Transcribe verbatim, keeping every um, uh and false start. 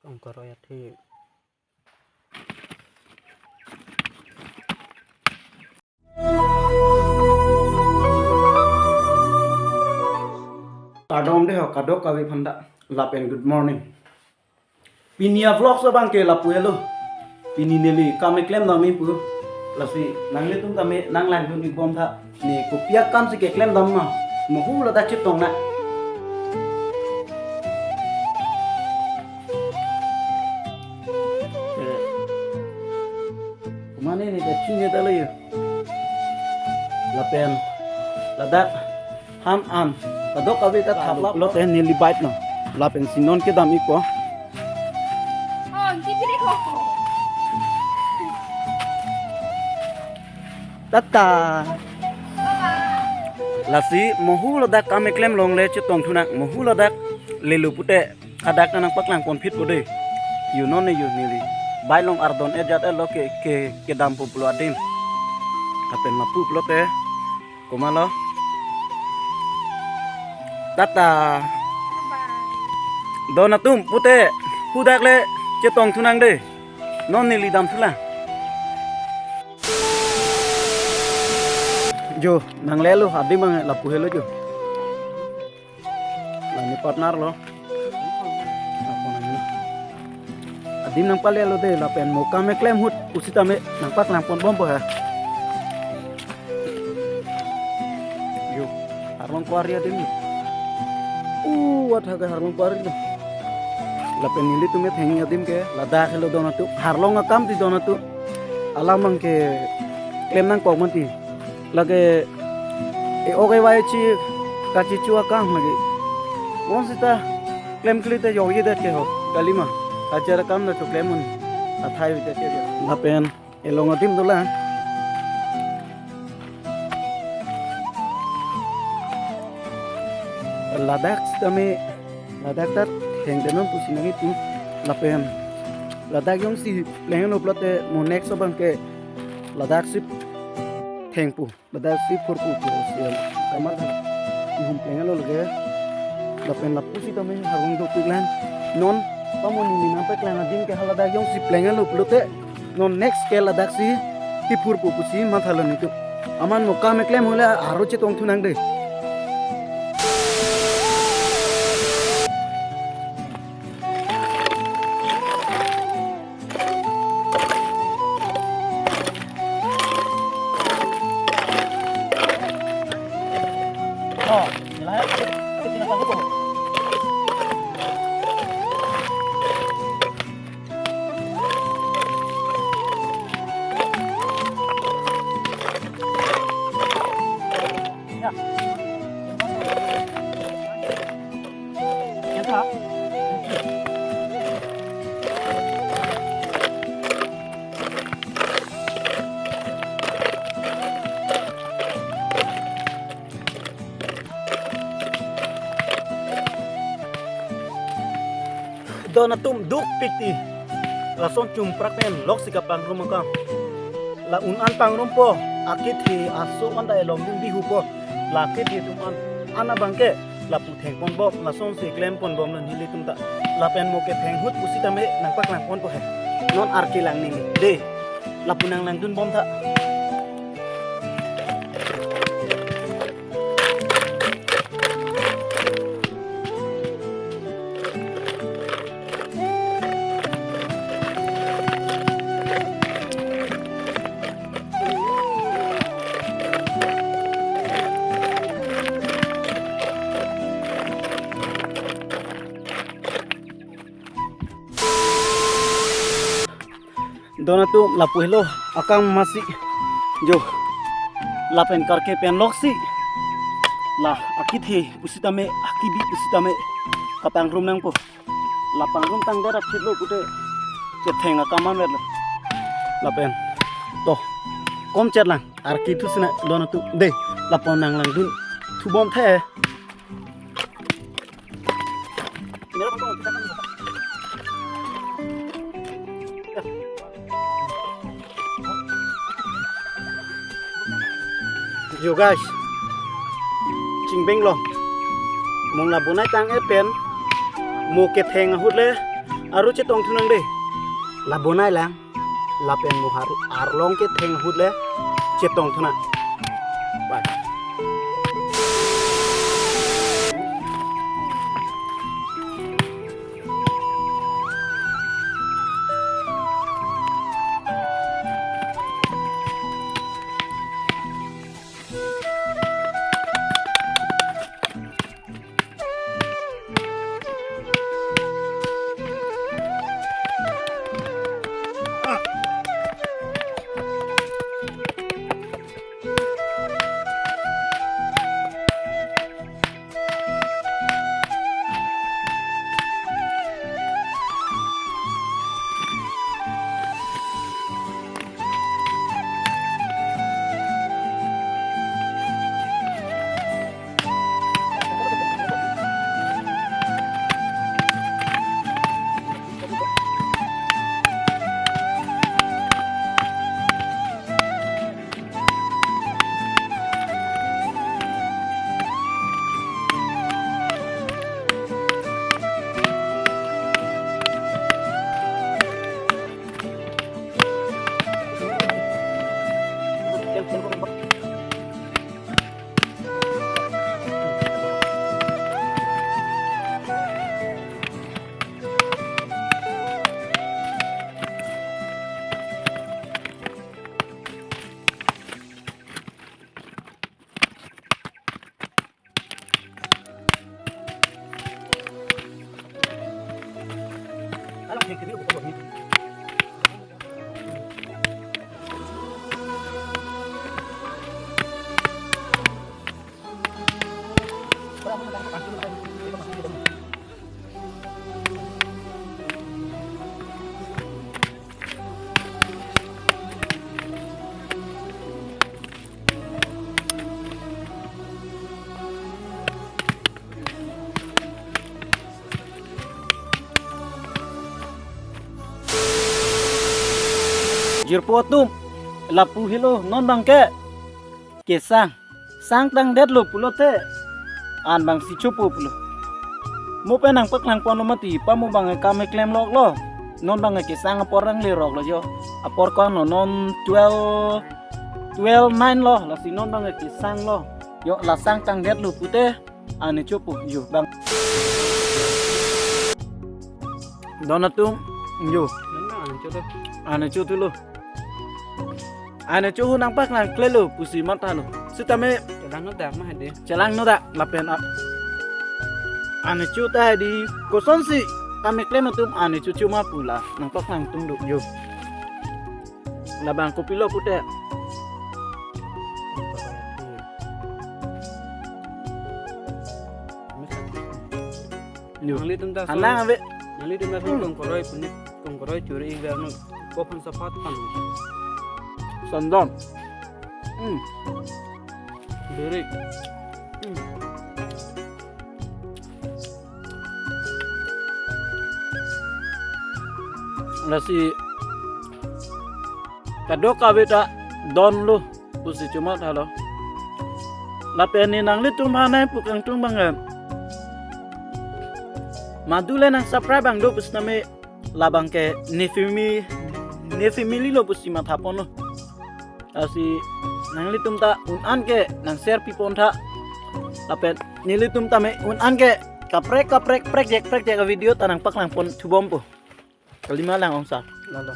Tong karoi athe. Kardom dei ho kadokave aphanta. Lapen good morning. Pini a-vlog so abang ke lapu helo. Pini neli kam keklem dam-i pu. Lasi nanglitum tame nanglangdun-ik bom tha. Ne kopi akam si keklem dam ma. Mohu ladak chetong na. Eh. Kumane ne kachinine ta lo yo. Lapen ladak ham an kadokave ta thap lap lo te neli bike no. Lapen si non kedam-ikpo. Oh, ini pilih kok. Tata. Lasi mohu ladak kam keklem longle chetong thu nang, mohu ladak lelo pute hadak nangpaklang ponphit po dei. Yo non ne yo neli bike along ardon-et jat-et lo ke, ke, kedampo pulo adim. Lapen lapu pulote komatlo. Tata. Don atum pute hadak le chetong thu nang dei. Non neli dam thulang. Jo, nanglelo adim abang lapu helo jo. La ne partner lo. Ako nang lo. Adim nangpalelo dei lapen mo kam keklem ahut pusitame nangpaklang ponbompo ha. Yo, arlong kuari adim. Uh, what ha ke arlong kuari lo. Lapen nelitum ketheng adim ke ladak helo don atum. Arlong akam ti don atum. Alam abang keklem nangkok mati. Lake e-ok e-wai chi kachichu akam lake. Bonsita klemkle te yokyedet ke ho. Kalima. Hajar akam na choklem un. Athai vite ke. Lapen elong adim dolang. Ladak sitame, ladak ta thengte non pusi nangji pu lapen. Ladak jongsi plenglo pulote mo next abang ke ladak si thengpo, ladak si phurpo pusi kamatha. Ihum plenglo lake. Lapen lapu sitame harong dopiklang. Non pamoni ni nangpaklang adim ke ha ladak jongsi plenglo pulote. Non next ke ladak si kiphurpo pusi mathalo nelitum. Amat mo kam keklem ahut le aro chetong thu nang dei. Don atum dukpik ti. Lason chumprak pen loksi kapangrum akam. La un-an pangrumpo, akethe aso anta elong dun bihupo. La akethe atum an, an abang ke lapu thengponbom, lasonsi klemponbom non nelitum ta. Lapen mo ketheng ahut pusitame nangpaklang ponpo he. Non arke lang neli. Dei, lapu nanglangdunbom tha. Don atum lapu helo akam masi jo lapen karke pen loksi la akethe pusitame akibi pusitame kapangrum nangpo. La pangrum tang der aphi lo pute ketheng akam an ver lo. Lapen to kom chet lang arki thu sina don atum dei lapu nanglangdun thubom the. Yo guys, chingbeng lo. Mong la bonai tang-et pen mo ketheng ahut le Aru chetong thunang de. La bonai lang. Lapen mo har arlong ketheng ahut le chetong thunang. Bye. Jirpo atum, lapu helo non abangke kesang, sang tangdetlo pulote, an abang si chopo pulo. Mo pen nangpaklang ponlo mati, pa mo abang kam keklem loklo. Non abang kesang apor nangleroklo jo. Apor ko-an lo, non twelve, twelve nine lo, lasi non abang kesang lo. Jo, la sang tangdetlo pute, an chopo jo abang. Don atum, jo. Nang nang an chopo. An chopo lo. An chopo nangpaklang klelo pusi mathalo. Sitame chelangno dak ma hadi. Chelangno dak lapen a-, an chopo ta hadi kosonsi tame klem atum an chopo chuma pu la nangpaklang atum do jo. Labang kopilo pute. Jo. Nanglitum ta son. Anang ave. Nanglitum ta son Hmm. Kongkoroi punit, kongkoroi churi ik ber no. Kophan sapat pan. Sondon. Hmm. Duri. Hmm. Lasi kadokave ta donlo pusi chuma thalo. Lapen ne nanglitum aphan nangpu kangtung abang, eh, madu le nang subscribe abang do pusitame labang ke ne family, ne family lo pusi matha ponlo. Lasi nanglitum ta un-an ke nang share pi pon tha. Lapen nelitum tame un-an ke kaprek kaprek prekjak prekjak a-video ta nangpaklang pon thubompo. Kalima lang ong sa. Lalo.